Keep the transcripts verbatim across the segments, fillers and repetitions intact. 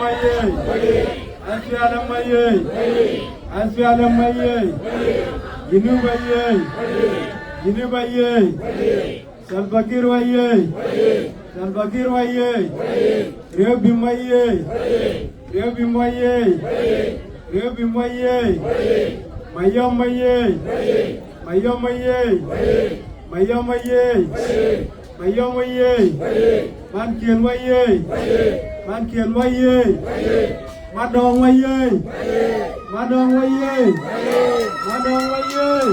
Mayee! SPLM mayee! SPLM mayee! Junub mayee! Junub mayee! Salva Kiir mayee! Salva Kiir mayee! Riek Bim mayee! Riek Bim mayee! Riek Bim mayee! Mayom mayee! Mayom mayee! Mayom mayee! Mayom mayee! Mankiɛn mayee! Mankiɛn mayee! Madɔŋ mayee! Madɔŋ mayee! Madɔŋ mayee!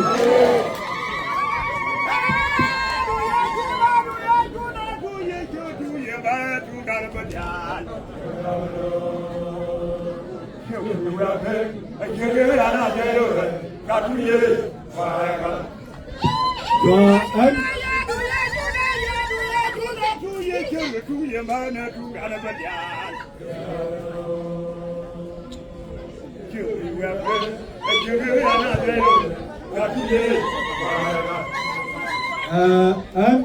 Ɛɛ, ɛn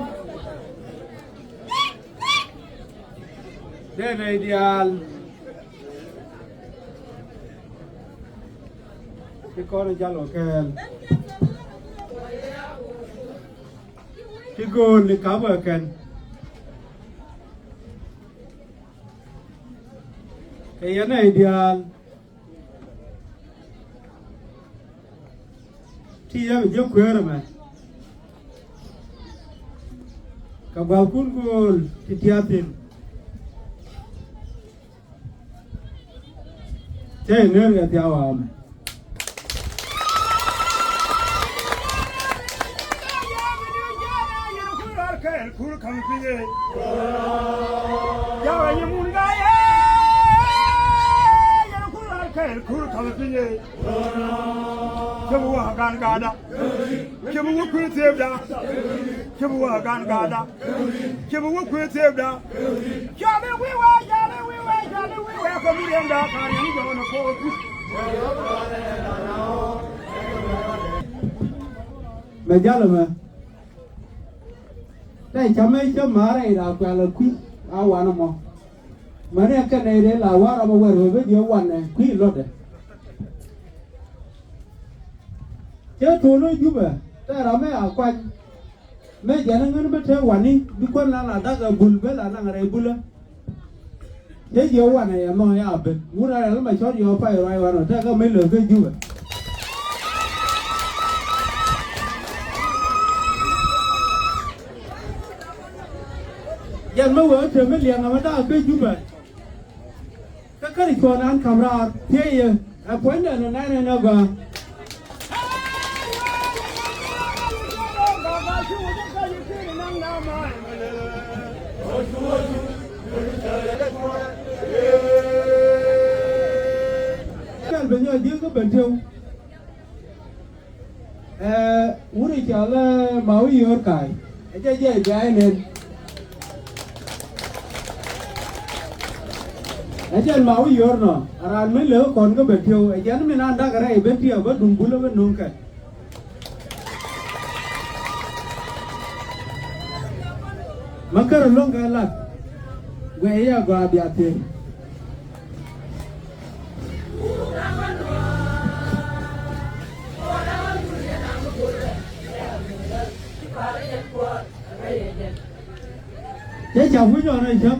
dee nɛy diaal ti kɔn jal kɛ kɛɛl ti gööl ni ka̱m kɛ kɛn. Kɛ yɛn nɛy diaal ti yɛn bi ji̱ kueer ɛmɛ kɛ gua̱thkun gööl ti tia̱a̱ thi̱n. Cä yɛ ner kɛ thia̱a̱ wa̱a̱ mɛ. Cɛ bi wä gan gada. Cɛ bi wä kui̱ thiepda. Cɛ bi wä gan gada. Cɛ bi wä kui̱ thiepda. Cɔl i̱ wi̱i̱ wee, cɔl i̱ wi̱i̱ wee, cɔl i̱ wi̱i̱ wee kɛ mi riɛmda ka̱n yɛn jɔɔn ɛ ko̱o̱t. Mɛ jal ɛmɛ. Tɛ cä mɛ cä ma̱a̱r rɛy raa kuɛl ɛ kui̱ a wan ɛmɔ. Mäni ɛ kɛn nɛy rɛy la wa̱a̱ ram ɛ wɛr ɣöö bä jiɛ wanɛ kui̱ lotdɛ. Cä tuɔ̱ɔ̱n ɛ Jubɛ tɛ ram ɛ a kuany. Mëë jɛn ɛ ŋän bä te wani bi kuän la la dak ɛ bul bä la naŋ rɛy bulä. Cä jiɛ wanɛ yɛ mɔ ya ben wut a rɛl ma cɔt yɔ pay ruac wanɔ tɛ kä mëë lö kä Jubɛ. Jɛn mä wee te mi liɛŋ amä da̱a̱ kä Jubɛ. Kä käri cuɔ̱ɔ̱ŋ an ka̱m raar thiee yɛ ɛ puɔ̱nydɛ nɔ nɛn ɛn ɛ gɔaa. Kɛl ben yɔ ji̱ kä ben tiw. Ɛɛ, wut i̱ cɔal ɛ Mawi Yor Ka̱a̱c. Ɛ jɛ jɛ jɛ ɛ nɛn. Ɛ jɛn Mawi Yor nɔ a raan mi lek kɔn kä bɛ tiɛw. Ɛ jɛn min an dak rɛy ben tiɛw bä duŋ bulä bä nuŋ kɛ. Mä kärä lo̱ŋ kɛ lat guɛ i̱ a gɔaa bia thiëëk. Cä ca wi̱c ɔn ɛ cäk.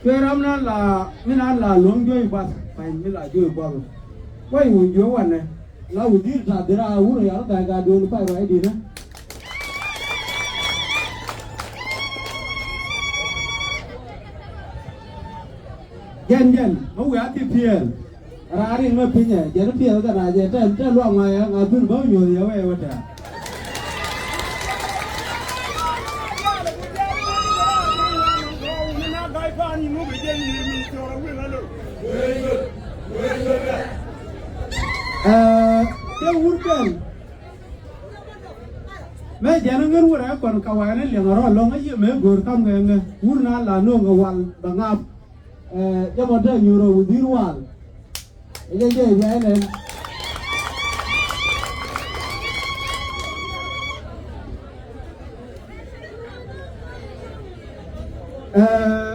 Cuɛ ram nan la mi nan la luɔ̱ŋ juɔ̱c buath pa̱ny mi la juɔ̱c buath. Kuay wun juɔ̱c wanɛ la wudhi̱i̱r ta̱a̱ dhira wurɛ yal ga̱a̱c ga̱a̱ duëël pay ruac di̱t ɛ. Jɛn jɛn mä wiaa ti piɛɛl. Raar in mä pinyɛ jɛn piɛɛl kɛ raar jɛ tɛ tɛ luaŋ ŋa̱ yɛ ŋa̱ dhun bä nyuɔ̱th yɛ wee wä tɛ̈r. Ɛɛ, te wur kɛn. Mɛ jɛn ŋän wurɛ kɔn ka wanɛ liɛŋ rɔ lɔŋ a yiëë mɛ go̱o̱r kam kɛ ŋä wur na la no̱o̱ŋ kɛ wal bɛ ŋap. Ɛɛ, jɛ mɔ te nyuur ɛ wudhi̱i̱r wal. Ɛ jɛ jɛ jɛ ɛnɛn. Ɛɛ,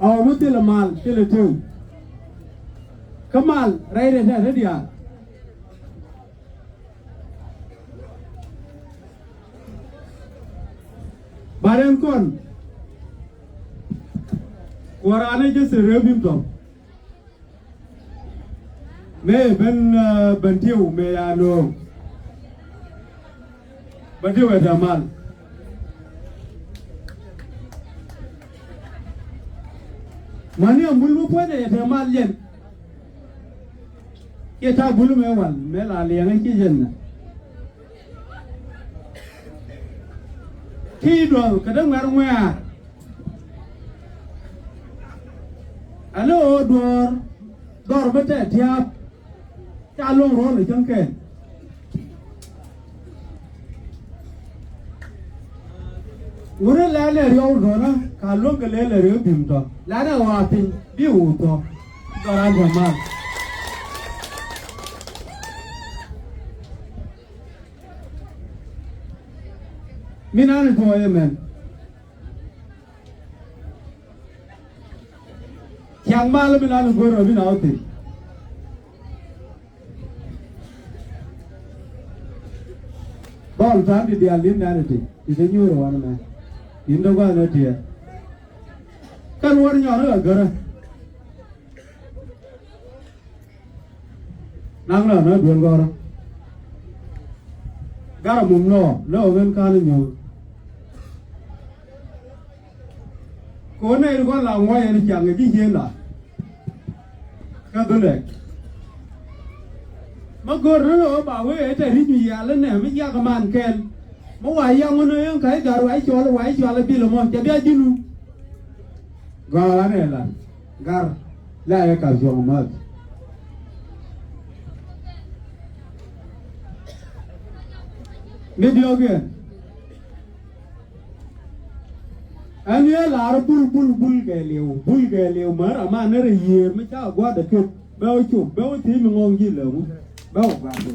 A wä mi thilɛ mal thilɛ tëë. Kä mal rɛy rɛy tɛ̈ rɛy diaal. Ba rɛn kɔn. Kuɔran ɛ jɛ thil rɛy bim tɔ̱. Mëë ben, eh, ben tiw mëë ya lo̱o̱ŋ. Ben tiw ɛ tɛ mal. Mani a mul mi puɔ̱nydɛ ɛ tɛ mal yɛn. Kiɛ ta̱a̱ bul mëë wal mëë la liɛŋä ci yɛn nɛ. Ti duɔth kä dee ŋuɛ̈r ŋuɛ̈ɛ̈r. Ɛ lɛ ɣöö duɔ̱ɔ̱r dhɔr bä tɛ tia̱a̱p. Ca lo̱ŋ ruɔ̱n ɛ cäŋ kɛn. Wurɛ lɛl ɛ riɔw duɔ̱nä ka luäŋ kɛ lɛl ɛ riɔw bim tɔ. Lɛl ɛ ɣɔaa piny bi wuu tɔ. Dhɔran tɛ mal. Min an tuɔɔk ɛmɛn. Ciaŋ mal min an go̱r ɔ min a wä thi̱n. Bɔl ta̱a̱m ti diaal li̱n nɛn iti ti te nyuur ɛ wanɛ mɛ. Li̱n dee gua̱a̱th nɛ tiɛɛ. Kɛn wä nyɔr ɛ gärä. Naŋ nɔ nɔ duel gɔrɔ. Garɛ mum nɔ nɔ ɣän ka̱n nyuur. Kɛ ɣän nɛy ti kɔn la ŋuɔ̱c ɛn ciaŋ kɛ ji̱ ji̱ la. Kä dhulɛ. Mä go̱r ni ɣöö ba wee ɛ tɛ ri̱c mi yiaal inɛ mi jiak man kɛl. Mä wa yaŋ wä ni ɣän ka̱c gar wa i̱ cɔl wa i̱ cɔal i̱ bil ɛmɔ cɛ bia ji̱nu. Gɔaa wanɛ la gar la ɛ ka̱c cuɔ̱ŋ mäth. Mi diɔ̱ɔ̱kiɛn. Ɛn yee lar bul bul bul kɛ liw bul kɛ liw mär ama nɛr a yiëër mi ca gua̱dɛ ket bɛ wä cop bɛ wä thiec mi ŋɔŋ ji̱ lɛŋu bɛ wä gua̱dɛ.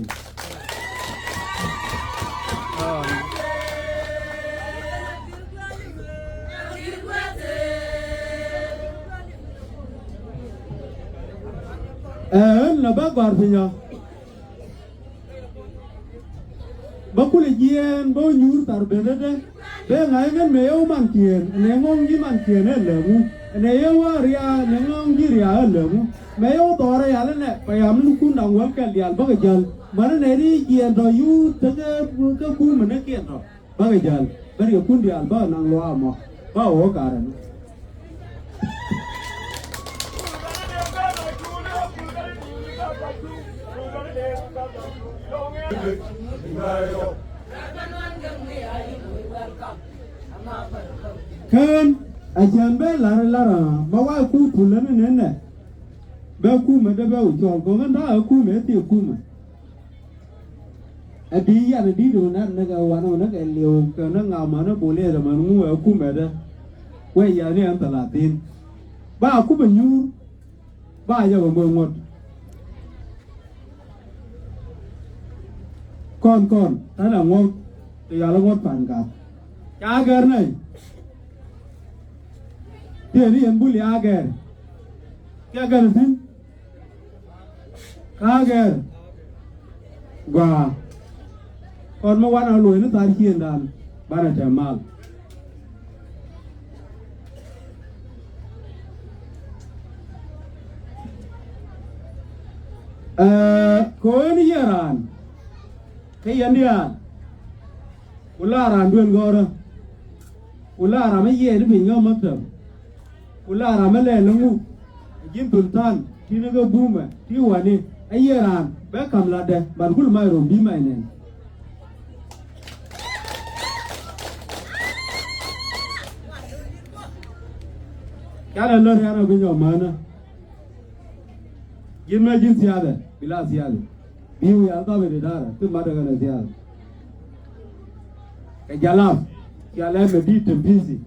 Ɛn la bä gɔ̱a̱r piny ɔ. Bä kulɛ jiɛɛn bä wä nyuur thar ben dädä. Bee ŋa̱c ŋän mëë yɛ wä man kiɛɛn ɛnɛ ŋɔ̱ŋ ji̱ man kiɛɛn ɛ lääŋu. Ɛnɛ yɛ wä riaa ɛnɛ ŋɔ̱ŋ ji̱ riaa ɛ lääŋu. Mëë yɛ wä dhɔrɛ yal ɛnɛ payam lukun da̱ŋ wäl kɛl diaal bäkɛ jäl. Män ɛnɛ ri jiɛɛn tɔ yuu tekɛ kä bum ɛnɛ kiɛn tɔ. Bakɛ jäl bä riɛkun diaal bä naŋ luaak mɔ bä ɣöö karɛ ni. Kään a cään bä la̱r la̱r a ma wa̱a̱ ku pulä ni nɛnɛ. Bɛ kumɛ dee bɛ wä cɔl kɔŋ in ta̱a̱ ɛ kumɛ ɛ thiek kumɛ. Ɛ di yan ɛ di di wä nɛn ni kɛ wanɛ wä ni kɛ liw kɛ ni ŋa̱ män ni bol yɛ dɛ män ŋu ɛ kumɛ dɛ. Wɛ yan ni ɛn thɛlathin. Ba kumɛ nyuur. Ba jɛ wä mɔ ŋuɔ̱t. Kɔn kɔn tanɛ ŋuɔ̱t. Ti yal ŋuɔ̱t pan gath. Ca gɛr nɛy. Tiɛni yɛn bul ya gɛr. Ca gɛr thi̱n. Kä gɛr gɔaa. Kɔn mi wanɛ lo̱c ni thar ciëndan banɛ tɛm mal. Ɛɛ, kɛ ɣöö ni yɛ raan kä yɛn diaal. Ku la raan duel gɔ̱rä. Ku la ram mi yiɛɛni piny kä maktab. Ku la ram mi lɛl ni ŋuk. Ji̱n thul than ti ni kä bumɛ ti wani a yiëë raan bɛ kam latdɛ ban kul mac rom bi mac nɛn. Ca lɛ lär yan a bi nyɔk mänä. Ji̱n mɛ ji̱n thiathɛ bi la thiathɛ. Bi wi̱i̱ al dhɔp in idara ti mat kɛnɛ thiath. Kɛ jalap cia lɛ mɛ di̱t tem pi̱i̱thi.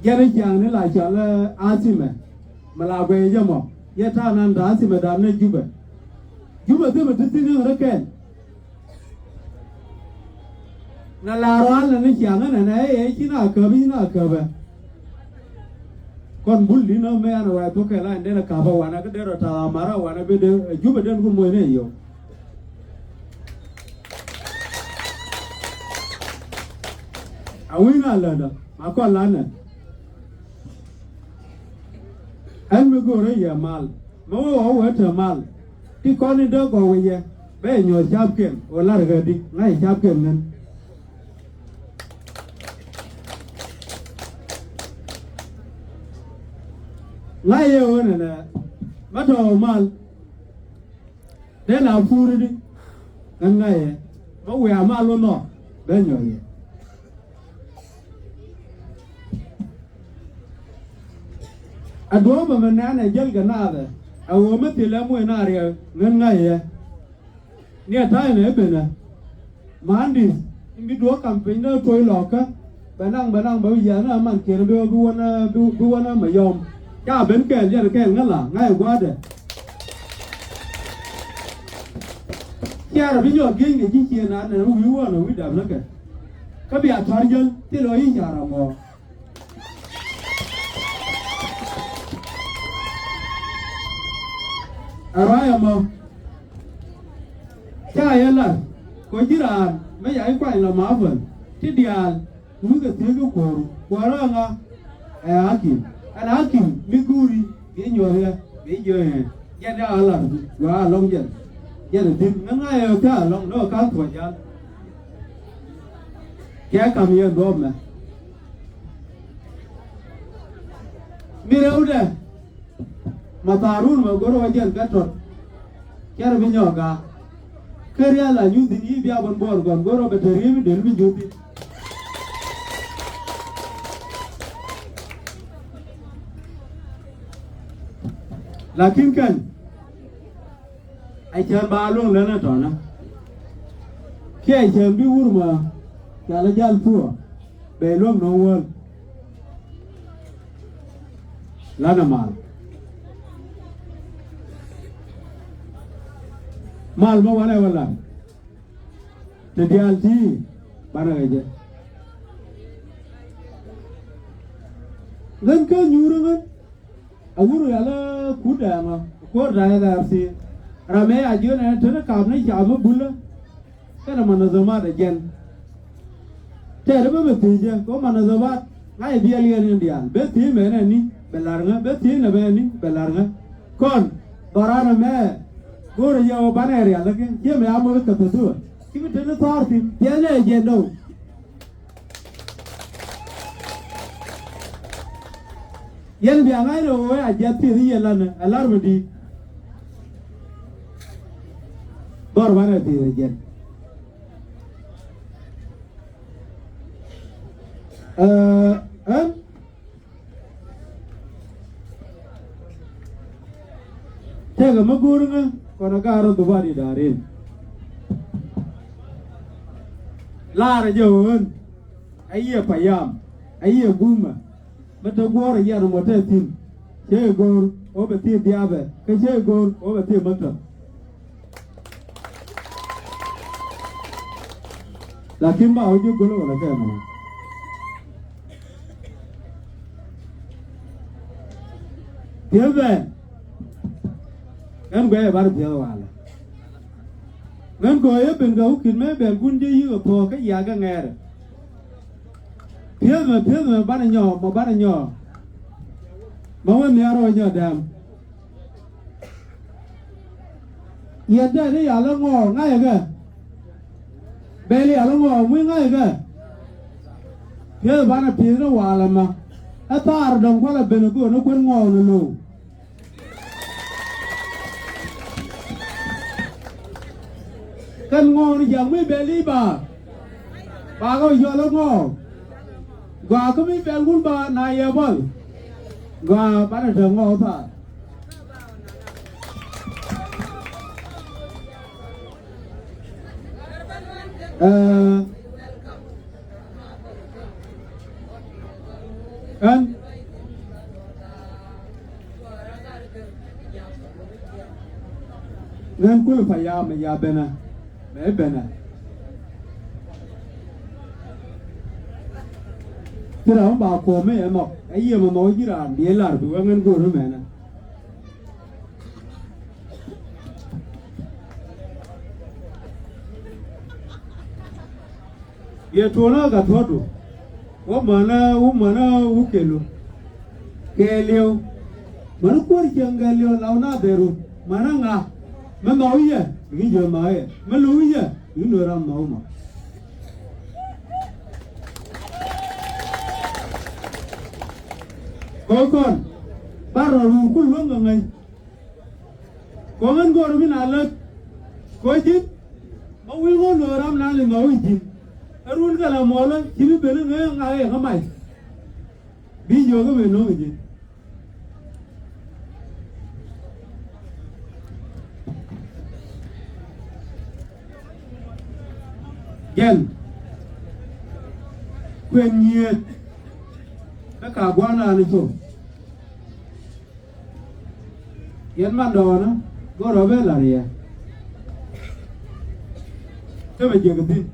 Jɛn i̱ ciaŋ ni la cɔal ɛ athimɛ mɛ la guɛy jɛ mɔ yɛ ta̱a̱ nan ta̱a̱ athimɛ da̱a̱n ni Jubɛ. Jubɛ thimɛ ti thi̱n in rɛ kɛn. Na la rual na ni ciaŋä nɛnɛ ɛ yɛ ci na käp ci na käpɛ. Kɔn bul di na mɛ an ruac thok kɛ la in den a käpä wanɛ kä den rɔ ta̱a̱ mara wanɛ bi den a Jubɛ den ku muɔ̱c ni yio̱w. A wi̱i̱ na lätdä ma kɔn la nɛ. Ɛn mi go̱o̱rä yɛ mal ma wä wä wä te mal. Ti kɔn in dee gɔw wä yɛ bɛ nyuɔ̱th capkiɛn wä lar ɣädi ŋa̱c capkiɛn ŋän. Ŋa̱c yɛ ɣöö nɛnɛ ma tɔ̱ mal. Dee la puuri di ŋän ŋa̱c yɛ ma wiaa mal wä nhɔk bɛ nyuɔ̱th yɛ. A duɔ̱ɔ̱p ɛmɛ nɛn ɛ jäl kɛ naath ɛ a ɣöö mi thilɛ muc naar yɛ ŋän ŋa̱c yɛ. Ni a ta̱a̱ ɛmɛ ɛ benɛ. Mandis in bi duɔ̱ɔ̱k kam piny ni a tuɔ̱c lɔ̱kä bɛ naŋ bɛ naŋ bɛ wi̱i̱ yɛn a man kiɛn bi bi wän bi wän a mɛ yɔm. Ca ben kɛɛl yɛn kɛɛl ŋä la ŋa̱c ɛ gua̱a̱dɛ. Carɛ bi nyɔk gi̱eeny kɛ ji̱ ciëŋ an nɛ wi̱i̱ wä nɛ wi̱i̱ dap ni kɛ. Kä bia thɔ̱r jäl thilɛ ɣöö i̱ carɛ ŋɔɔ. Ɛ ruac ɛmɔ. Ca yɛ lat kɔ ji̱ raan mi ca i̱ kuany lɔ ma̱a̱ päl ti diaal. Wikɛ thiec kä kuɔ̱ru kuɔ̱rä ŋa? Ɛ hakim. Ɛn hakim mi guuri bi nyuɔth yɛ bi jiɔ yɛ. Jɛn ya lar gua alɔŋ jɛn. Jɛn ɛ thi̱n ŋä ŋa yɛ kä alɔŋ ni ɔ ka̱n thuɔ̱c jal. Kɛ kam yɛ duɔ̱ɔ̱p mɛ. Mi rɛwdɛ. Matharun mɛ go̱r wä jɛn kɛ tɔt. Cɛr bi nyɔk gaak. Kä rial a nyuth in i̱ bia bun buɔr gɔn go̱r wä bɛ te ri̱i̱m in del bi nyuth in. Lakin kɛn a cäŋ ba luäŋ länä tɔ̱nä. Kiɛ cäŋ bi wur ma cɔal i̱ jal thuɔ̱ɔ̱ bɛ luäŋ nɔŋ wäl. Lanɛ mal. Mal mi wanɛ wä lan. Ti diaal ti banɛ kɛ jɛ. Ɣän kä nyuurä ɣän. A wur yalä kut dɛɛŋä kuäär da̱a̱ yɛ dhɛɛr thiin. Ram ëë a jiön ɛn teni kap ni ca mi bulä. Kɛnɛ manazamat ɛ jɛn. Tɛɛr bä bɛ thiecä kɛ manazamat ŋa̱c biɛl yɛn in diaal bɛ thiec mɛnɛ ni bɛ la̱r ŋä bɛ thiec nɛ mɛnɛ ni bɛ la̱r ŋä. Kɔn dhɔran ɛmɛ go̱o̱rɛ yɛ wä banɛ rial lä kɛ ciɛ mɛ a moc kɛ thäthua. Ci bi teni thɔɔr thi̱n piɛl nɛ ɛ jɛn dɔw. Yɛn bia ŋa̱c rɛw ɣöö a jiath pieth i̱ yɛ lanɛ a lar mi di̱i̱t. Dhɔr banɛ pieth ɛ jɛn. Ɛ, ɛn Tëëkɛ mi go̱o̱r ŋä kɔn a gaarä dhubani da̱a̱r in. Laarä jɛ ɣöön a yiëë payam a yiëë gumä. Mi te guɔ̱ɔ̱r a yian mɔ te thi̱n. Cä i̱ go̱o̱r ɣöö bɛ thiee dhiaapɛ kä cä i̱ go̱o̱r ɣöö bɛ thiee mäktäp. Lakin ba wä ji̱ gölä wala kɛ mɔ. Piɛth bɛ ɣän guɛcɛ bar piɛth walɛ. Ɣän gɔɔyä ben kɛ wä ki̱n mɛ bɛl gun ji̱ yi̱k ɛ thuɔ̱ɔ̱k kä yiakä ŋɛɛrɛ. Piɛth mɛ piɛth mɛ banɛ nyɔɔk mɛ banɛ nyɔɔk. Mɛ wä nhiar wä nyɔɔk dɛm. Yɛn dee ni yal ŋɔɔ ŋa̱cɛ kɛ. Bɛl yal ŋɔɔ ŋui̱ ŋa̱cɛ kɛ. Piɛth banɛ pi̱i̱th ni wal ɛmɛ. Ɛ thaar dɔ̱ŋ kualɛ ben ɛ go̱o̱r ni kuën ŋɔɔk ni lo̱o̱. Kɛn ŋɔɔk ni ja̱ŋ mi bɛl i̱ ba. Ba kɛ yɔl ŋɔɔk. Gɔaa kä mi bɛl wun ba na yɛ bɔl. Gɔaa banɛ te ŋɔɔk thaar. Ɛɛ, ɛn ŋän kulɛ payam ya benɛ mɛ benɛ. Ti ram ba kuɔm mi ɛmɔ ɛ yiëë mɛ mɔ ji̱ raan bi ɛ lar bi wä ŋän go̱o̱r mɛnɛ. Yɛ tuɔnä ka tuɔdu wä mänä wä mänä wä kelu. Kɛɛliw mänä kuäär cieŋ kɛɛliw law na dheru mänä ŋa. Mɛ mawä yɛ mi jiö mawä yɛ mɛ low yɛ mi low ram mawä ma. Kɔn kɔn bar rɔ run kul luäŋ kɛ ŋäny. Kɔŋ ɛn go̱o̱r mi na lät kɔ ji̱n. Ma wi̱i̱ ŋo̱o̱n lo̱o̱ ram na li ma wi̱i̱ ji̱n. Ɛ run kɛ la muɔlä ci bi ben ŋee ŋa̱ yɛ kä mac. Bi jiök kä ben no̱o̱ŋ ji̱n. Jɛn kuën nyieth kä ka gua̱a̱r naan i̱ thok. Yɛn man dɔɔnä go̱rɔ ben la̱r yɛ. Te bɛ jiɛk ɛ thi̱n.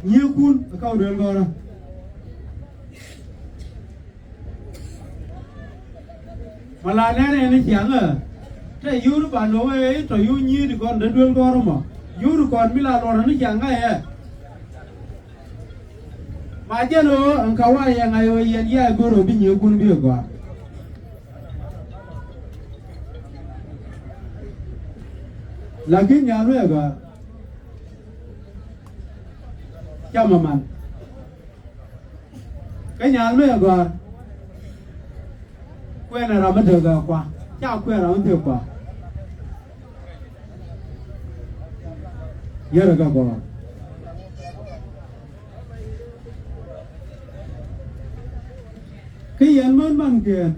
Nyiekun ɛ kaw duel gɔrä. Ma la nɛn ɛn i̱ ciaŋä. Te yur ba lo̱ŋ ɛ tɔ yur nyi̱i̱t kɔn dee duel gɔrä mɔ. Yur kɔn mi la luɔrä ni ciaŋä ɛ. Ma jɛn ɣöö ɛn ka wa yɛn ŋa̱c ɣöö yɛn yɛ go̱r ɣöö bi nyiekun bi ɛ gɔaa. Lakin nyal mi ɛ gɔaa. Cam aman. Kä nyal mi ɛ gɔaa. Kuɛn ɛ ram mi tekɛ kua. Ca kuɛn ram mi tekɛ kua. Yɛrɛ kɛ gɔaa. Kä yɛn män mankiɛn.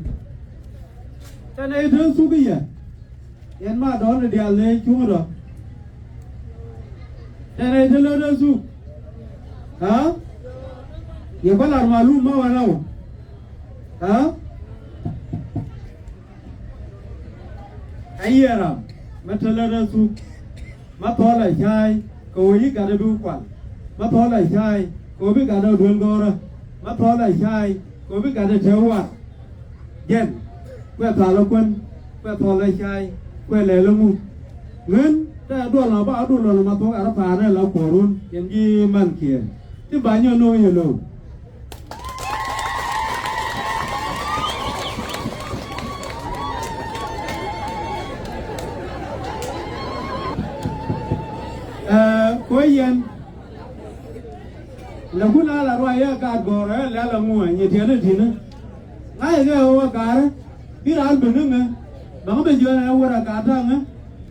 Tɛn ɛ i̱ te thuk i̱ yɛn. Yɛn ma dɔ̱ɔ̱n i̱ diaal ni cuŋ i̱ dɔ̱. Tɛn ɛ i̱ te lät ɛ thuk. Aa? Yɛ bä lar malum ma wä na wä. Aa? Ɛ yiëë ram mɛ te lät ɛ thuk. Ma thɔl a cay kɛ ɣöö yi gatdä bi kual. Ma thɔl a cay kɛ ɣöö bi gatdä duel gɔ̱rä. Ma thɔl a cay kɛ ɣöö bi gatdä te war. Jɛn kuɛ thal a kuän kuɛ thɔl a cay kuɛ lɛl a ŋu. Ŋän te a duɔl na ba a duɔl na ma thok a rɔ pa̱a̱r rɛl a kuɔrun yɛn ji̱ mankiɛn. Ti ba nyɔ no̱o̱ŋ yɛ lo̱w. Ɛ, kuɛ yɛn. Lɛ kun a la ruac yɛ gat gɔ̱rä lɛ la ŋuɔ nyɛ tiɛn a ti̱n. Ŋa̱c kɛ ɣöö gat bi raan ben ni ŋä. Bäŋ ben jiɔn ɛ wär a gat ta̱ŋä.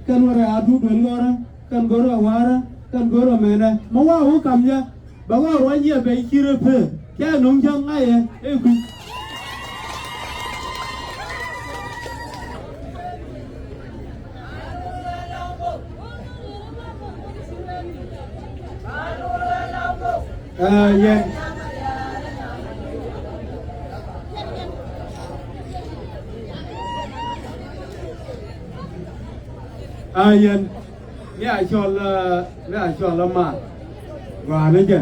Kɛn wär a duk duel gɔ̱rä. Kɛn go̱rä warä. Kɛn go̱rä mɛnɛ. Ma wa wä kam jɛ. Bä ɣɔr ruac yɛ ben ci rɛ pee cɛ no̱ŋ cäŋ ŋa̱cɛ ëë kui̱. Aa, yɛn. Aa, yɛn. Mi a cɔl, ɛ, mi a cɔl ɛ mal. Gɔaa ni jɛ.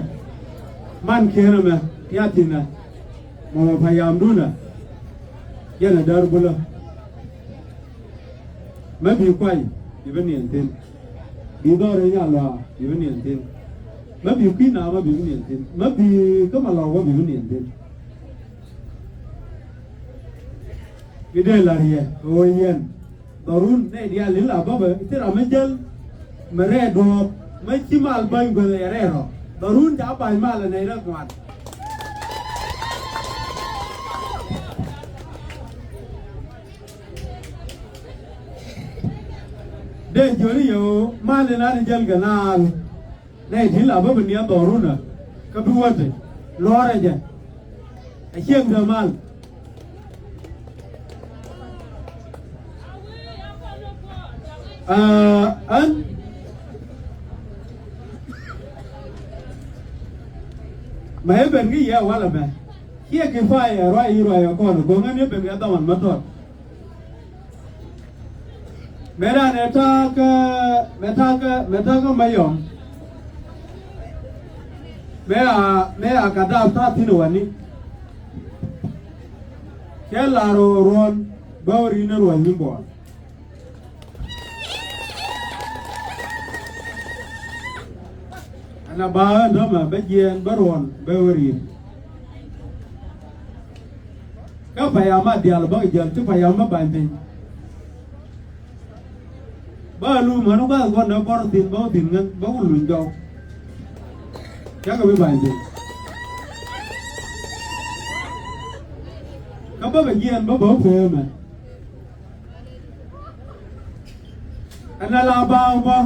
Mankiɛn ɛmɛ, mi a thi̱n ɛ. Mɔmɔ payamdun ɛ. Yɛn ɛ däär bulä. Mä bi kuay, bi bi niɛn thi̱n. Bi dhɔr in ya lɔaa, bi bi niɛn thi̱n. Mä bi kui̱ na, mä bi bi niɛn thi̱n. Mä bi kä ma lɔw, mä bi bi niɛn thi̱n. Bi dee la̱r yɛ, ɣöö yɛn. Dhɔrun nɛy diaal in la bäbä i̱ thil ram mi jäl. Mi rɛɛ duɔ̱ɔ̱p mi ci mal bäny guäth ɛ rɛɛ rɔ. Dhɔrun ca ba̱ny mal ɛ nɛy rɛk ŋuan. Dee jiöni yɛ ɣöö mal in an jäl kɛ naal. Nɛy ti la bä bi niɛn dhɔrun ɛ kä bi wäte luɔrɛ jɛ. A cieŋ te mal. Aa, ɣän mɛ i̱ ben kä yɛ walɛ mɛ ciɛ kifayɛ ruac i̱ ruac ɛ kɔn go̱ŋ ɣän i̱ ben kɛ dhaman mä tɔt. Mëë dan ɛ ta̱a̱ kä, mëë ta̱a̱ kä, mëë ta̱a̱ kä Mayɔm. Mëë a, mëë a ka dap ta̱a̱ thi̱n ɛ wani. Cɛ lar ɣöö ruɔ̱n bä wä ri̱n ɛ ruɔ̱n ni buɔɔl. Ɛn a ba ɣän dämɛ bä jiɛɛn bä ruɔ̱n bä wä ri̱n. Kä payam a diaal bä kɛ jäl ti payam bä bany piny. Bä lum ɣän wä gath guɔ̱n dee bɔr thi̱n bä wä thi̱n ŋän bä wä luny jɔw. Cakɛ bi bany piny. Kä bä bɛ jiɛɛn bä bä wä pee mɛ. Ɛn a la baaŋ bä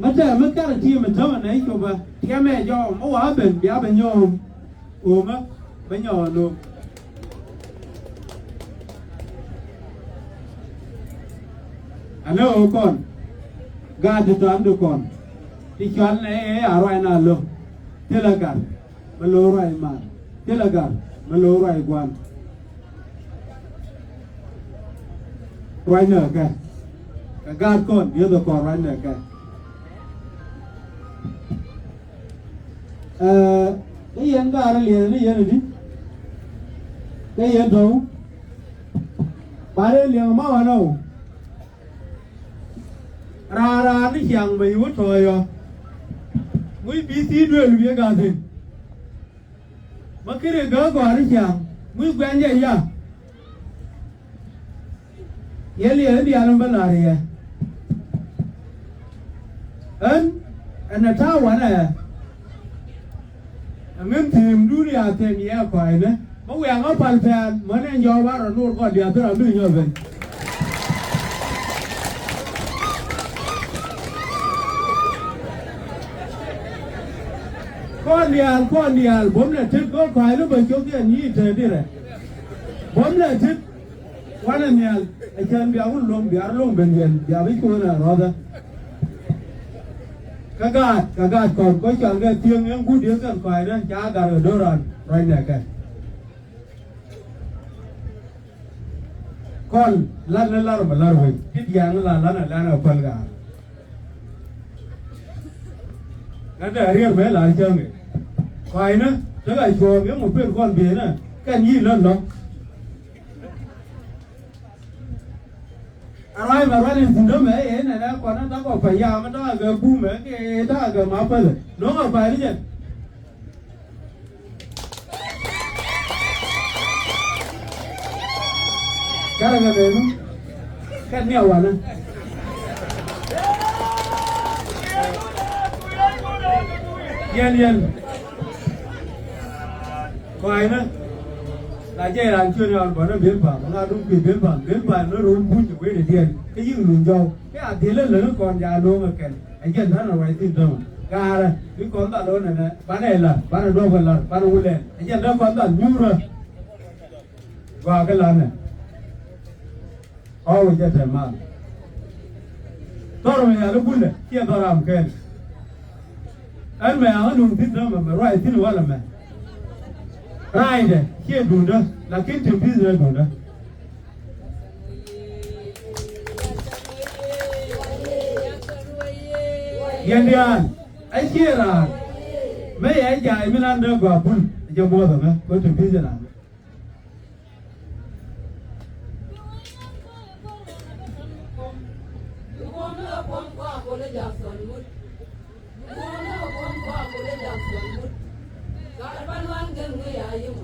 mi tɛmɛ mi kɛrɛ ti mi tämɛ nɛ i̱ copɛ tiɛmɛ jɔw mi wa ben bia bɛ nyɔw. Omä bä nyɔɔn lo̱k. Ɛ lɛ ɣöö kɔn gaat ti tɔ̱a̱n ti kɔn ti cual nɛ ɛ a ruac na lo̱k. Thilɛ gat. Mɛ lo̱o̱ ruac mal. Thilɛ gat mɛ lo̱o̱ ruac gua̱n. Ruac nɛ kɛ kɛ gaat kɔn dieth ɛ kɔn ruac nɛ kɛ. Ɛ, ni yɛn gaat liɛth ni yɛn adi. Kɛ yɛn tɔ̱w. Ba dee liɛŋ ma wanɛ wä. Raan raan ni ciaŋ mɛ yi wä tɔɔyɔ. Ŋuc bi thiin duel wi̱i̱ gathin. Ma kiri gä gɔ̱a̱ri ciaŋ ŋuc guɛn jɛ ya. Yɛ liɛl in diaal in bä la̱r yɛ. Ɣän ɛn ɛ ta̱a̱ wanɛ ɛ ŋän thi̱i̱mdun ya thɛn yɛ kɔa̱a̱cnä. Bä wiaŋä pal pɛ̈ɛ̈l mänɛ jɔɔk ba rɔ nuur kɔn diaal thil ram bi nyɔk ben. Kɔn diaal, kɔn diaal, buɔ̱m lɛ tet kɔn kɔa̱a̱cnä bä cok yɛn yi̱i̱ te dirɛ. Buɔ̱m lɛ tet. Wanɛ nhial ɛ cɛn bia wun luɔ̱ŋ bia luɔ̱ŋ ben yɛn bia bi cuun ɛ rɔ̱thä. Kä gaat, kä gaat kɔn kɔ cual kɛ thieŋ ɛn guut yɛn kɛn kɔa̱a̱cnä ca gat kɛ do̱ran ruacnɛ kɛ. Kɔn lat ni lar mɛ lar wec ti diaal ni la lan ɛ lan ɛ kuäl gaat. Lat dee riɛk mɛ la cäŋ ɛ kɔa̱cnä tekɛ cuɔ̱ɔ̱ŋ yɛn mɔ pen kɔn bienä kɛn yi̱ lät lɔ̱k. A ruac mɛ ruac in thi̱n dämɛ ëë nɛnɛ kɔn a takɔ pɛyamä takɛ gumɛ kɛ takɛ ma päthɛ no̱ŋ a pay ni jɛn. Kɛrɛ kɛ benu kɛ niɛ wanɛ. Yɛn yɛn. Kɔa̱cnä la jɛ raan cuɛ ni ɣɔn bɔnä ben pa̱a̱m ŋa duŋ kui̱ ben pa̱a̱m ben pa̱a̱m ni ro̱o̱n buny wee ni diɛn kä yi̱k luny jɔw. Kɛ a dhilä läni kɔn ja lo̱o̱ŋ ɛ kɛn ɛ jɛn da̱n ɛ ruac thi̱n dämä. Gaarä bi kɔn dhal ɣän ɛnɛ banɛ lar banɛ duɔ̱p kɛ lar banɛ wulɛn ɛ jɛn da̱n kɔn dhal nyuurä. Gɔaa kɛ lanɛ. Ɔɔk jɛ tɛm mal. Dhɔr mɛ yal i̱ bulɛ ciɛ dhɔr ram kɛn. Ɛn mɛ aŋä nuŋ thi̱n dämɛ mɛ ruac thi̱n walɛ mɛ. Raacdɛ ciɛ duundä lakin ti business duundä. Yɛn diaal a ciɛ raar mɛ yɛ ja̱a̱c mi lan dee gɔaa bul jɛ muɔth ɛmɛ kɛ ti business.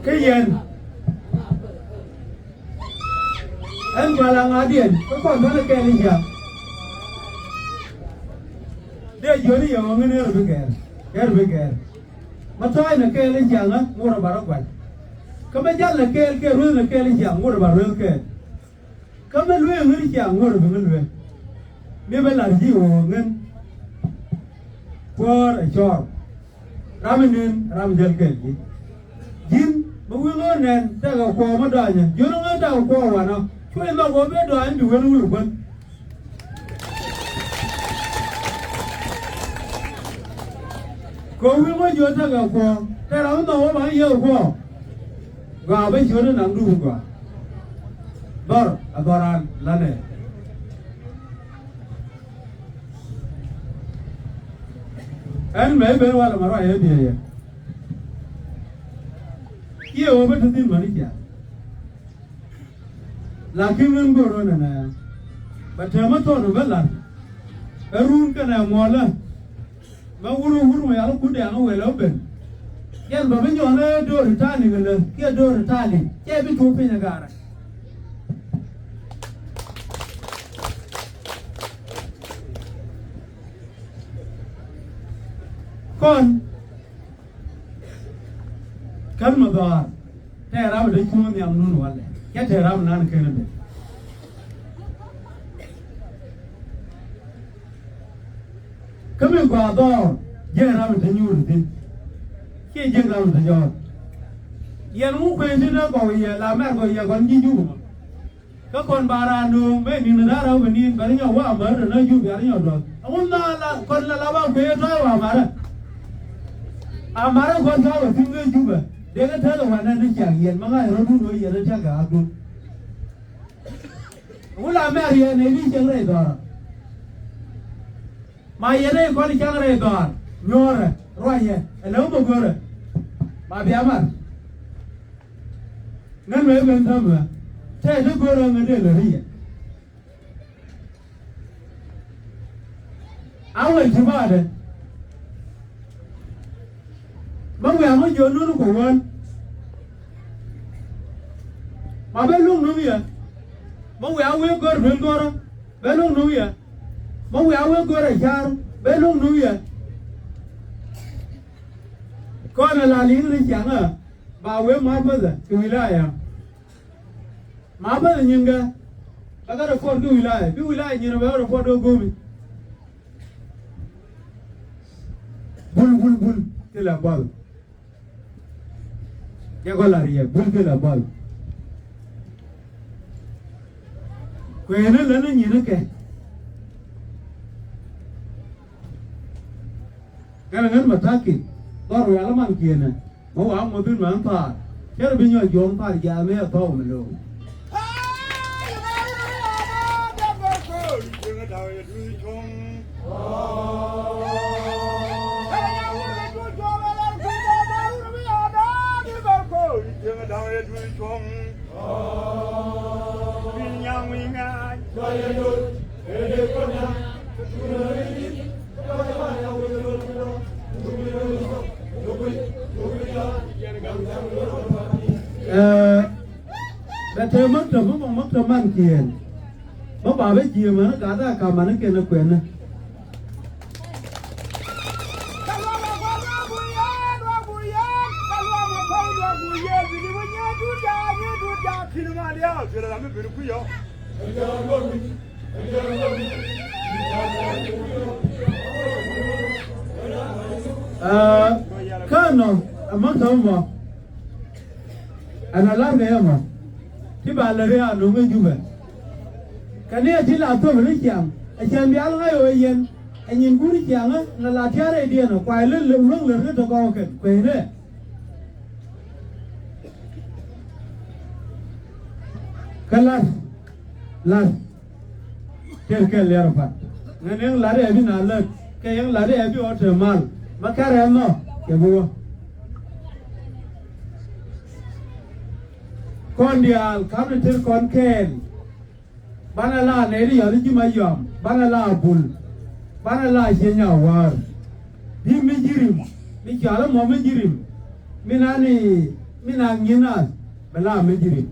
Kä yɛn ɛn gua̱l aŋa̱diɛn kä kɔn bänä kɛɛl i̱ ciaŋ. Dee jiöni yɛ ɣɔ̱ŋ in ɣer bi gɛɛr ɣer bi gɛɛr. Ma tɔ̱ɔ̱c nɛ kɛɛl i̱ ciaŋä ŋot ɛ ba rɔ gua̱c. Kä ma jal nɛ kɛɛl kɛ rueth nɛ kɛɛl i̱ ciaŋ ŋot ɛ ba rueth kɛɛl. Kä ma lueeŋ i̱ ciaŋ ŋot ɛ bi ŋä lueeŋ. Mi bä la̱r ji̱ ɣöö ŋän kuäär ɛ cɔɔr. Ram in nen ram jäl kɛɛl ji̱. Ji̱n ma wi̱i̱ ŋä nɛn tekɛ kuɔɔk ma dɔaanyä jiön ŋä tekɛ kuɔɔk wanɔ. Cuɛ nhɔk ɣöö ben dɔaany bi wen wul kuän. Kɛ wi̱i̱ ŋuɔ̱c jiöt tekɛ kuɔ̱ɔ̱ŋ te ram mi nhɔk wä ba ŋä yiëë kuɔ̱ɔ̱ŋ. Gɔaa bä ciöt ni naŋ dup gɔaa. Dhɔr a dhɔran lanɛ. Ɛn mɛ i̱ ben walɛ ma ruac ɛ biɛ yɛ. Kiɛ wä bä te thi̱n mäni cia. Lakin ɣän go̱o̱r ɣän ɛnɛ bɛ tɛmä thɔn bä la̱t. Ɛ run kɛnɛ muɔlä. Mɛ wur wur mɛ yal kut dɛŋ ɛ wël ɛ ben. Yɛn bä bi nyɔn ɛ do̱r i̱ ta̱a̱ liŋ ɛ lä kiɛ do̱r i̱ ta̱a̱ liŋ cɛ bi tuɔ̱k piny ɛ gaarä. Kɔn Kän mɛ dhɔaar tɛɛr ram te cuŋä nhiam nun walɛ cɛ tɛɛr ram nan kɛn ben. Kä mi gɔaa dhɔɔr jiɛn ram te nyuur thi̱n. Ciɛ jiɛn ram te jɔɔr. Yɛn ŋu kuëë ti dee gɔw yɛ la mɛr gɔw yɛ gɔn ji̱ jupä. Kä kɔn ba raan nööŋ ben ni̱n da̱ŋ rɛw ben ni̱n bɛ ri nyɔk wä amär te nä jup bia ri nyɔk duɔth. Ɛŋu na la kɔn la la ba kuëë tɔ̱ɔ̱c wä amarä. A marä kɔn thaak ɛ thi̱n wee Jubɛ, dee kɛ tɛth ɛ wanɛ ni ciaŋ yɛn, ma ŋa̱c rɔ̱dun wee yɛn ɛ tiak kɛ akdun. Wula mɛr yɛn ɛ ni cieŋ rɛy dhɔrä. Ma yɛn ɛ kɔn caŋ rɛy dhɔaar, nyuɔ̱ɔ̱rɛ, ruacɛ, ɛ lɛ wä bä görɛ. Ma bia mar. Ŋän wee ben täämɛ, tɛɛ ti görɛ ŋän dee lɛ ri yɛ. A wee ti baadɛ. Bä wiaa mi jiɔn nuni kɛ wän. Ma bä luŋ nuŋ yɛ. Bä wiaa wee gör duel gör. Bä luŋ nuŋ yɛ. Bä wiaa wee gör a car. Bä luŋ nuŋ yɛ. Kɔn a la liŋ ni ciaŋä. Ba wee ma bäthä kɛ wilaya. Ma bä nyin kä. Bä kä report ki wilaya. Bi wilaya nyin bä kä report kä gomi. Bul, bul, bul. Ti la bal. Jɛ gɔl a riɛ. Bul ti la bal. Kuɛɛni lä ni nyin kɛ. Kɛnɛ ŋän mɛ ta̱ki̱ dhɔr wial man kiɛnɛ. Mɛ wa ŋuɔth in mɛ ŋa̱n thaar cärɛ bi nyɔk juɔ̱ɔ̱ŋ thaar jaamɛ ɛ thɔw mi lo̱o̱ŋ. Ɛɛ, bɛ te maktab, bä bä maktab man kiɛn. Bä ba bä jiɛ män gat a kam män kɛn kuɛn. Aa, kä nɔ ɛ maktab mɔ. Ɛn a lar kɛ yɛ mɔ ti ba lär i̱ a no̱ŋ ɛ Jubɛ. Kɛ ni ɛ ti la thop ri ciaŋ ɛ cɛn bial ŋa̱c ɣöö yɛn ɛ nyin kuri ciaŋä nɛ la tia̱r rɛydiɛn ɛ kuay lät luäŋ lät ri tɔ̱ gɔw kɛn kuecnɛ. Kä la̱th la̱th. Tiɛl kɛl liɛr pa̱t ŋän yäŋ la̱t ɛ bi na lät kɛ yäŋ la̱t ɛ bi ɣɔt te mal. Ma kɛr ɛn nhɔ kɛ bi wä. Kɔn diaal ka̱m ni tet kɔn kɛɛl. Banɛ la nɛy ti yɔ̱th ji̱ ma yɔam, banɛ la bul, banɛ la cieny a wäär. Bi mi ji̱ rim mi cɔal ɛmɔ mi ji̱ rim. Mi na ni mi na ŋi̱n a bɛ la mi ji̱ rim.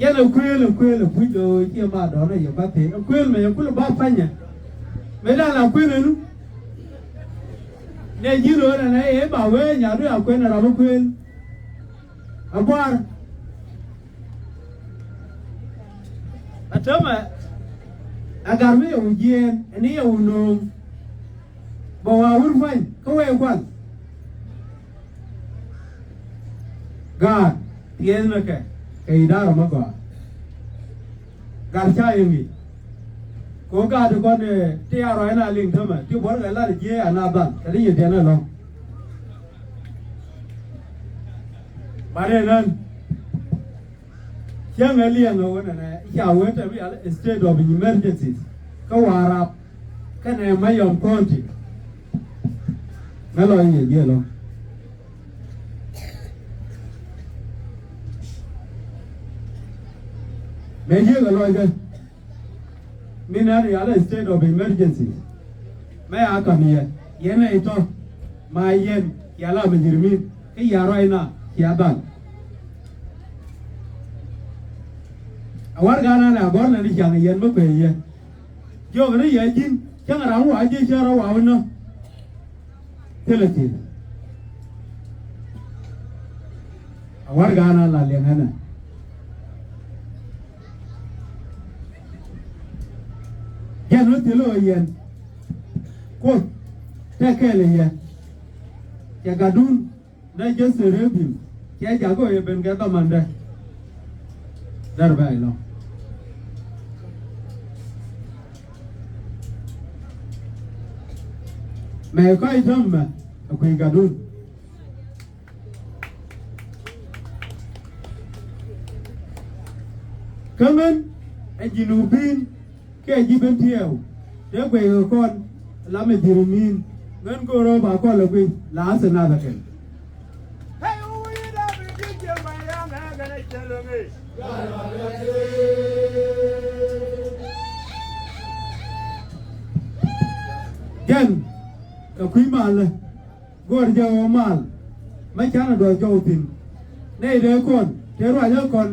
Jɛn ɛ kuëël ɛ kuëël ɛ kuc do̱o̱ ciɛ ma dɔ̱n ɛ yɛ ba thin ɛ kuëël mɛ yɛ kulɛ ba panyɛ. Mëë dan la kuëël ɛnu. Nɛ ji̱ ro̱o̱n ɛnɛ ɛ ba wee nyadu a kuëël ɛ ram ɛ kuëël. Ɛ buar. Ɛ täämɛ ɛ gar mi yɛ wi̱i̱ jiɛɛn ɛn ni yɛ wi̱i̱ no̱o̱ŋ. Bɛ wa wur pua̱ny kä wee kual. Gaat tiɛɛth ni kɛ kɛ idaara mi gɔaa. Gat ca yɛ ŋi̱i̱c. Kɛ ɣöö gaat ti kɔn ti a ruac na liŋ tämɛ ti buɔ̱r kɛ lat jiee a na dhal kɛ ti nyin tiɛn ɛlɔ̱ŋ. Bat ɛn ɣän cäŋ ɛ liɛŋ ɛ ɣöö nɛnɛ i̱ ca wee tɛm i̱ yal state of emergencies kä Warrap kɛnɛ Mayom County. Ŋä lɔ i̱ yɛ jiɛ lɔ. Mëë jiäk ɛ lɔcdä mi nɛn yal state of emergency. Mɛ a ka̱m yɛ yɛn ɛ itɔ ma yɛn yal a mɛ ji̱r mi kä yɛ a ruacna cia dhal. A warɛgak ɛnɛ a gɔ̱r nɛn i̱ ciaŋ yɛn mi kuɛ yɛ. Jiɔk ni yɛ ji̱n cäŋ ram wa ji̱ cä rɔ wa wä nä. Thilɛ thil. A warɛgak ɛnɛ la liɛŋ ɛnɛ. Jɛn wä thil ɣöö yɛn Kuoth tɛk kɛɛl ɛ yɛ. Cɛ gatdun. Dee Jesse Rebin cɛ jak ɣöö yɛ ben kɛ dhamandɛ. Dɛr bɛ ilɔŋ. Mɛ kɔc täämɛ ɛ kui̱ gatdun. Kä ŋän ɛ Jinubin kiɛ ji̱ ben tiɛɛu dee guɛc kɛ kɔn la mɛ ji̱ ri̱mi̱n. Ŋän go̱o̱rä ba kɔn lɛ guic la a thil nath ɛ kɛn. Jɛn kɛ kui̱ malä. Go̱o̱r jɛ ɣöö mal mɛ canɛ duɔth jɔw thi̱n. Nɛy dee kɔn tëë ruacä kɔn